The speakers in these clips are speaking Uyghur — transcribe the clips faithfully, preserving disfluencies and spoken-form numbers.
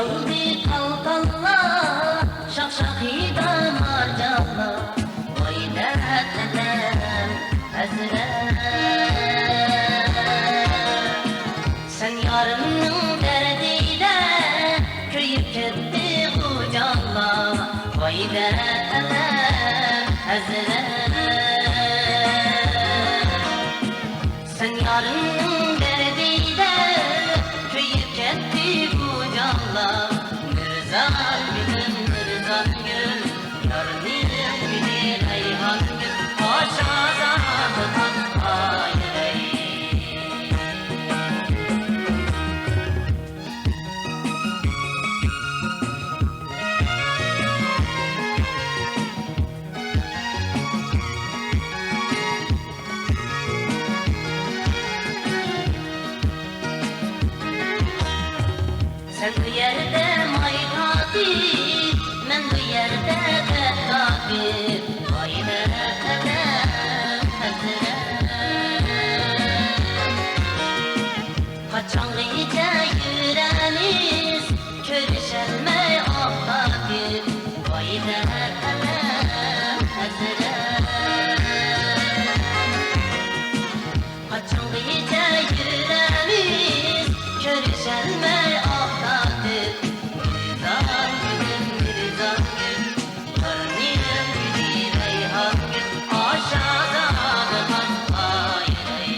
ياۋلىدى تال-تاللار، شاخ-شاخىدا مارجانلار، ۋاي دەردىم ھەسرەت. سەن يارىمنىڭ دەردىدە كۆيۈپ كەتتى بۇ جانلار، ۋاي دەردىم ھەسرەت. سەن يارىمنىڭ دەردىدە كۆيۈپ كەتتى بۇ جانلار. مىرزا گۈلۈم، مىرزا گۈل، يارنىڭ گۈلى رەيھان گۈل، ئاشۇ زادىغا ئايرىي. سەن بۇ يەردە ماي تارتىپ، مەن بۇ يەردە دەرد تارتىپ، ئايرىلىپ قېلىپ ھەسرەت. قاچانغىچە يۈرەرمىز كۆرۈشەلمەي ئاھ تارتىپ، ۋاي دەردىم ھەسرەت. قاچانغىچە يۈرەرمىز كۆرۈشەلمەي ئاھ تارتىپ. مىرزا گۈلۈم، مىرزا گۈل، يارنىڭ گۈلى رەيھان گۈل، ئاشۇ زادىغا ئايرىي.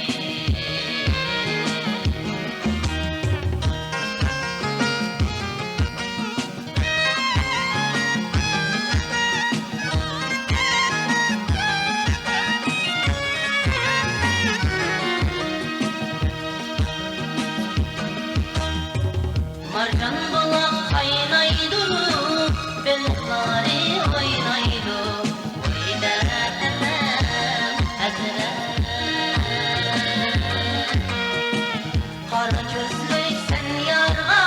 مارجان بۇلاق قاينايدۇ، بېلىقلارى ئوينايدۇ، ۋاي دەردىم ھەسرەت. قارا كۆزلۈك سەن يارغا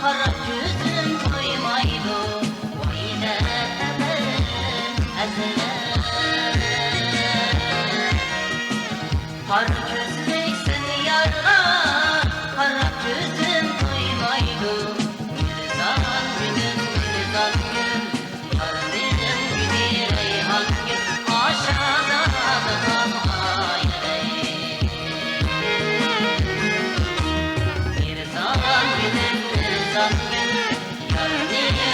قاراپ كۆزۈم تويمايدۇ، ۋاي دەردىم ھەسرەت. قارا كۆزلۈك سەن يارغا قاراپ كۆزۈم تويمايدۇ. مىرزا گۈلۈم، مىرزا گۈل، يارنىڭ گۈلى رەيھان گۈل، ئاشۇ زادىغا ئايرىي. مىرزا گۈلۈم، مىرزا گۈل، يارنىڭ